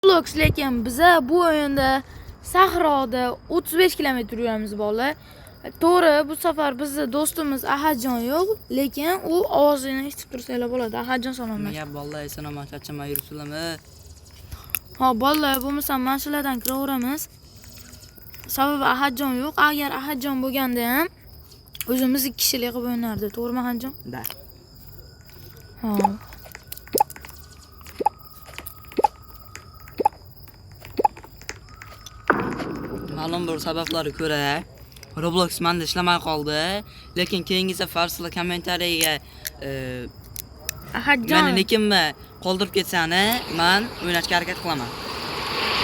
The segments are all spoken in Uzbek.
Roblox, lekin biza bu o'yinda sahroda 35 kilometr yuramiz bolalar. To'g'ri, bu safar bizni do'stimiz Ahadjon yo'q, lekin u ovozini eshitib tursanglar bo'ladi. Ahadjon salomlar. Nima gap bolalar, eson omon charchamay yuribsizlarmi? Ha, bolalar, bo'lmasa mana shulardan kiraveramiz. Sababi Ahadjon yo'q. Agar Ahadjon bo'lganda ham o'zimiz ikki kishilik qilib o'ynardik. To'g'rimi Ahadjon? Da. Ha. Ma'lum bir sabablarga ko'ra Roblox menda ishlamay qoldi. Lekin keyingi safar sizlar kommentariyaga Ahadjon. meni nikimni qoldirib ketsani, men o'ynashga harakat qilaman.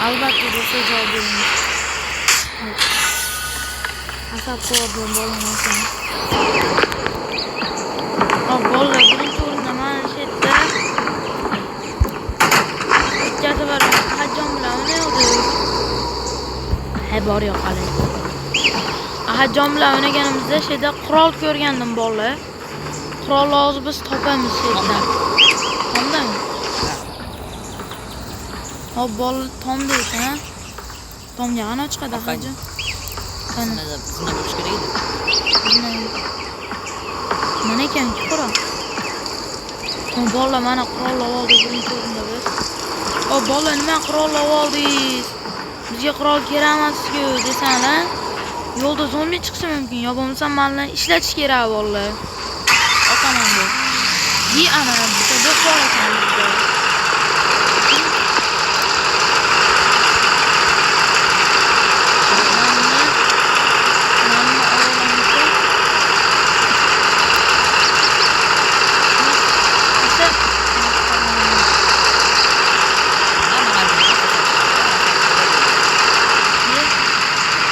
Albatta do'stlar javob beramiz. Asab qo'yib bo'lmasin. Hop, bolalar, birinchi o'rinda mana shu yerda. Ikkasi safar Ahadjon bilan o'ynaydik. He, bor yo'q hali. Ahadjon bilan o'ynaganimizda shu yerda qurol ko'rgandim bolalar. Qurolni hozir biz topamiz shu yerdan. Tomdami? Hop, bola tomda ekan. Tomga qanaqa chiqadi Ahadjon? Qani? Zina bo'lish kerak edi. Mana ekan-ku qurol. O, bolalar, mana qurol oldik birinchi o'rinda biz. O, bolalar, nima qurol oldingiz? Bizga qurol kerak emas-ku desanglar, yo'lda zombi chiqishi mumkin, yo bo'lmasa mani ishlatish kerak bolalar. Otaman bu. Yi ana bitta do'q bor ekan bizda. Manni olamizda. Esa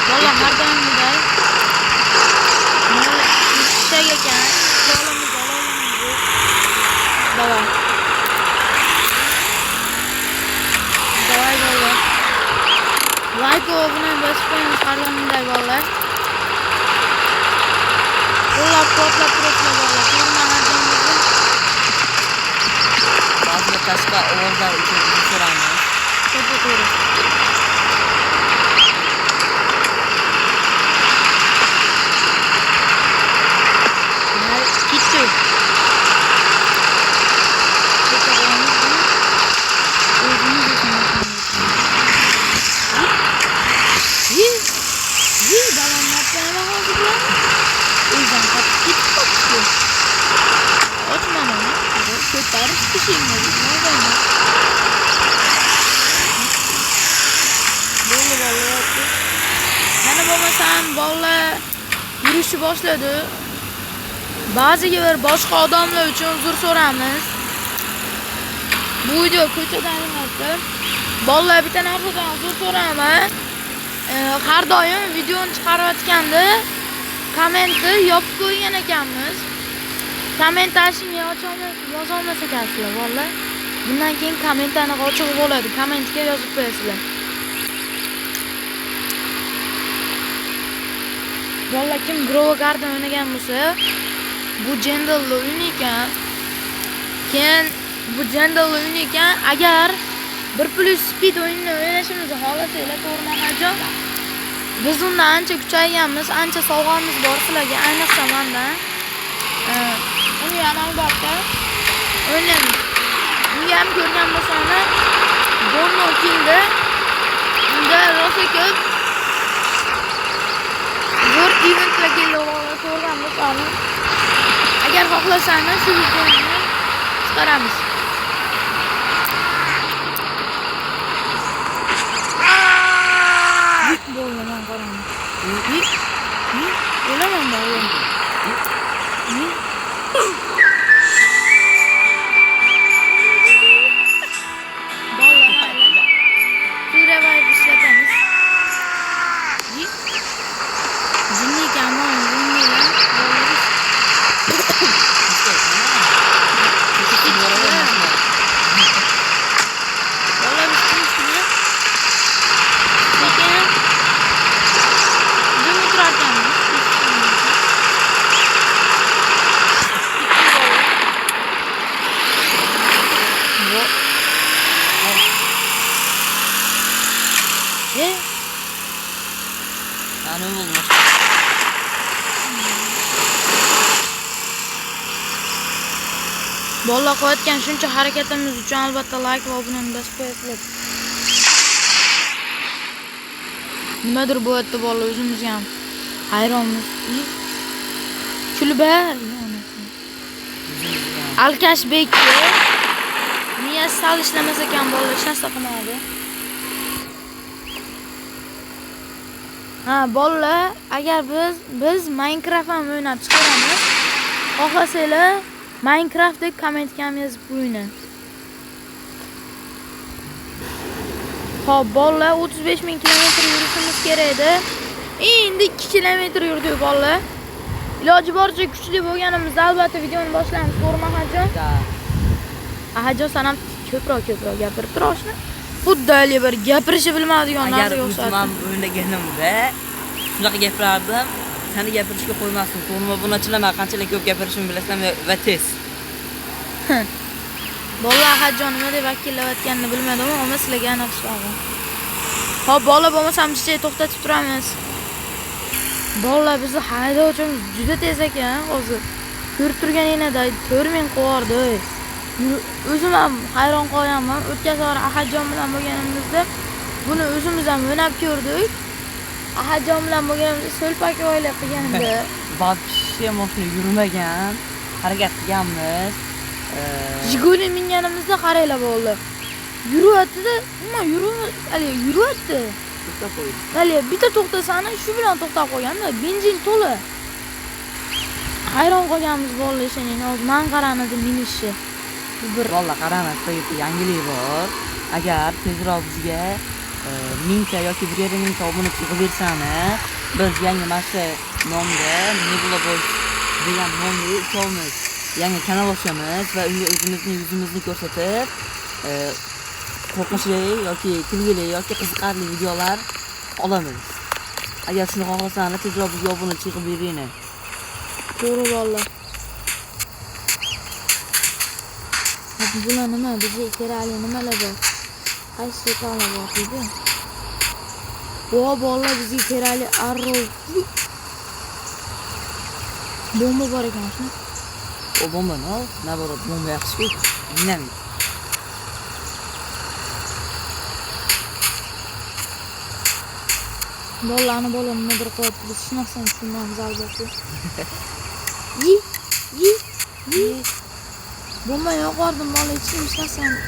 Valla har doimgiday mol eshak ekan, qurolimiz ololimiz yo'q. Давай. Давай bolalar. Like va obuna bosib qo'yamiz har doimgiday bolalar. Qo'llab-quvvatlab turasizlar bolalar. To'g'rimi Ahadjonimizni? Ba'zi tashqi ovozlar uchun uzr so'raymiz. To'g'ri, to'g'ri. Ketdi. Keta qo'yamiz buni. O'zimiz o'samiz. Yi, yi, balonni olib hozir bularni. O'zidan qotib ketib qolibdi. Ochma uni. Ko'tarish tishingni, nima bo'ldi? Bo'ldi, bolalar. Mana bo'lmasam bolalar yurishni boshladi. Ba'ziga bir boshqa odamlar uchun uzr so'ramiz. Bu video ko'chadan olinadi. Bolalar, bitta narsadan uzr so'rayman. Har doim videoni chiqarayotganda kommentni yopib qo'ygan ekanmiz. Komment tashingga yoza olmas ekansizlar bolalar. Bundan keyin komment aniq ochiq bo'ladi. Kommentga yozib qo'yasizlar. Bolalar, kim Grow Garden o'ynagan bo'lsa, bu Jendalli o'yin ekan. Keyin bu Jendalli o'yin ekan. Agar 1 plus speed o'yinini o'ynashimizni xohlasanglar, to'g'rimi Ahadjon? Biz undan ancha kuchayganmiz, ancha sovg'amiz bor sizlarga, ayniqsa mendan. Uni ham albatta o'ynaymiz. Unga ham ko'rgan bo'lsanglar, Borno keldi. Unda rosa ko'p zo'r eventlar keldi, bolalar, ko'rgan bo'lsanglar. Agar xohlasangiz shu videoni chiqaramiz. Bo'ldi, men qaraman. O'laman men, o'laman. Bolalar, mayli. Revive ishlatamiz. Jinni ekan, o'ynaylar. Bolalar. Nima bo'ldi? Bolalar qilayotgan shuncha harakatimiz uchun albatta like va obunani bosib qo'yasizlar. Nimadir bo'lyapti bolalar, o'zimizga ham hayronmiz. Kulba. Alkash Bekki miyasi sal ishlamas ekan bolalar, hech narsa qilmaydi. Ha, bolalar, agar biz Minecraft ham o'ynab chiqaramiz, xohlasanglar Minecraft deb kommentga ham yozib qo'yinglar. Xo'p, bolalar, 35 ming kilometr yurishimiz kerak edi. Endi 2 kilometr yurdik bolalar. Iloji boricha kuchli bo'lganimizda albatta videoni boshlaymiz, to'g'rimi Ahadjon? Da. Ahadjon, sen ham ko'proq gapirib tur oshna. Xuddi hali bir gapirishni bilmaydigan Agar narsaga o'zim o'xshaydi. ham o'ynaganimda shunaqa gapirardim, seni gapirishga qo'ymasdim. To'g'rimi? Obunachilar, men qanchalik ko'p gapirishimni bilasizlar va tez. Bolalar Ahadjon nima deb vakillayotganini bilmadim, ammo sizlarga aniq shunaqa. Xo'p, bola bo'lmasam jicha to'xtatib turamiz. Bolalar, bizni haydovchimiz juda tez ekan hozir. Ko'rib turganinglarda 4000 qo'yardi. O'zim ham hayron qolganman. O'tgan safar Ahadjon bilan bo'lganimizda buni o'zimiz ham o'ynab ko'rdik. Ahadjon bilan bo'lganimizda so'lpakvoylik qilganimda Вообще mashina yurmagan, harakat qilganmiz. Jiguli minganimizda qaranglar bo'ldi. Yuryapti-da, umuman hali yuryapti. To'xtab qo'ydi. Hali bitta to'xtasani shu bilan to'xtab qolganda, benzin to'la. Hayron qolganmiz bolalar, ishoning, hozir man qaranidi minishi. Bu bir Valla qarang, sizlarga yangilik bor. Agar tezroq bizga 1000 ta yoki 1,5 mingta obunachi yig'ib bersani, biz yangi mana shu nomda Nebula Boys degan nomli ikkovimiz yangi kanal ochamiz va unga o'zimizni yuzimizni ko'rsatib, qo'rqinchli yoki kulgili yoki qiziqarli videolar olamiz. Agar shuni xohlasangiz, tezroq bizga obunachi yig'ib beringlar. To'g'ri bolalar. Bular nima? Bizga kerakli nimalar bor? Qaysi do'konlar bor deydi? Vo bolalar, bizga kerakli arrow. Bomba bor ekan shuni. O bombani ol, наоборот, bomba yaxshi-ku. Dinamit. Bolalarni bola nimadir qilyapti. Biz hech narsani tushunmaymiz albatta. Yi, yi, yi. Bomba yoqardim bola, hech kim hech narsani.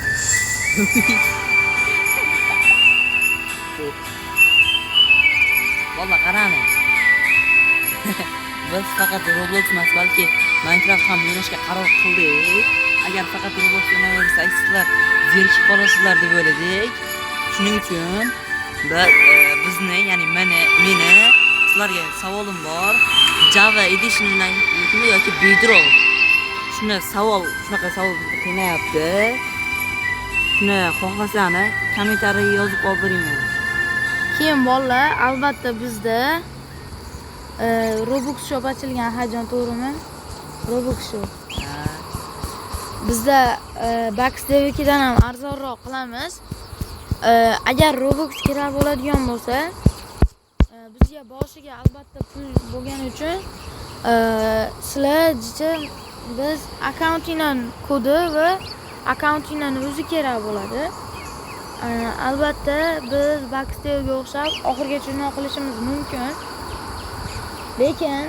Valla qarani. Biz faqat Roblox emas, balki Minecraft ham o'ynashga qaror qildik. Agar faqat Roblox o'ynaversak, sizlar zerikib qolasizlar deb o'yladik. Shuning uchun biz bizni, ya'ni meni sizlarga savolim bor. Java Edition o'ynaylikmi yoki Bedrock? Shuni savol, shunaqa savol bizni qiynayapti. Shuni xohlasani kommentariyaga yozib qoldiringlar. Keyin bolalar, albatta bizda Robux shop ochilgan, Ahadjon, to'g'rimi? Robux shop. Ha. Bizda Bucks.dev'ikidan ham arzonroq qilamiz. Agar Robux kerak bo'ladigan bo'lsa, bizga boshiga albatta pul bo'lgani uchun sizlar jicha biz akkauntingdan kodi va akkauntingdan o'zi kerak bo'ladi. Albatta biz Bucks.dev'ga o'xshab oxirigacha shundoq qilishimiz mumkin. Lekin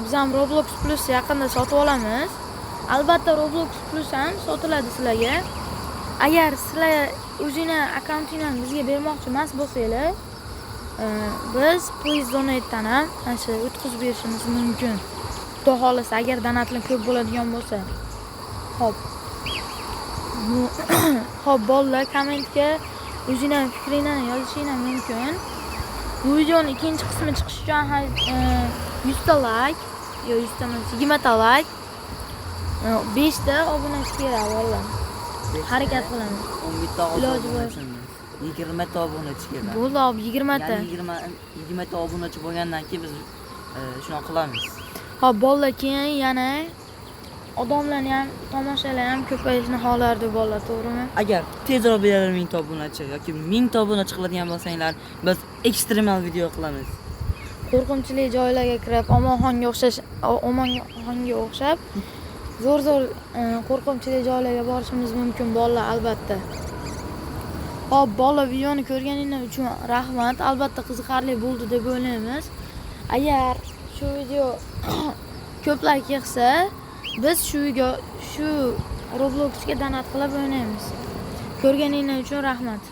biz ham Roblox Plus yaqinda sotib olamiz. Albatta Roblox Plus ham sotiladi sizlarga. Agar sizlar o'zingni akkauntingni bizga bermoqchi emas bo'lsanglar, biz Please Donate'dan ham mana shu o'tkazib berishimiz mumkin. Xudo xohlasa, agar donatlar ko'p bo'ladigan bo'lsa. Xo'p. Xo'p, bolalar, kommentga o'zingni fikringni yozishinglar mumkin. Bu videoning ikkinchi qismi chiqishi uchun 100 ta like, yo 100 ta emas, 20 ta like, 5 ta obunachi kerak bolalar. Harakat qilamiz. 11 ta Iloji bor. obunachi. 20 ta obunachi kerak. Bo'ldi, ob 20 ta. Ya'ni 20 ta obunachi bo'lgandan keyin biz shuni qilamiz. Xo'p, bolalar, keyin yana odamlarni ham, tomoshalar ham ko'payishini xohlardi bolalar, to'g'rimi? Agar tezroq 1,5 mingta obunachi yoki 1000 ta obunachi qiladigan bo'lsanglar, biz ekstremal video qilamiz. Qo'rqinchli joylarga kirib, Omonxonga o'xshash, Omonxonga o'xshab zo'r-zo'r qo'rqinchli joylarga borishimiz mumkin bolalar, albatta. Xo'p, bolalar, videoni ko'rganinglar uchun rahmat. Albatta qiziqarli bo'ldi deb o'ylaymiz. Agar shu video ko'p like yig'sa, biz shu Robloxga donat qilib o'ynaymiz. Ko'rganinglar uchun rahmat.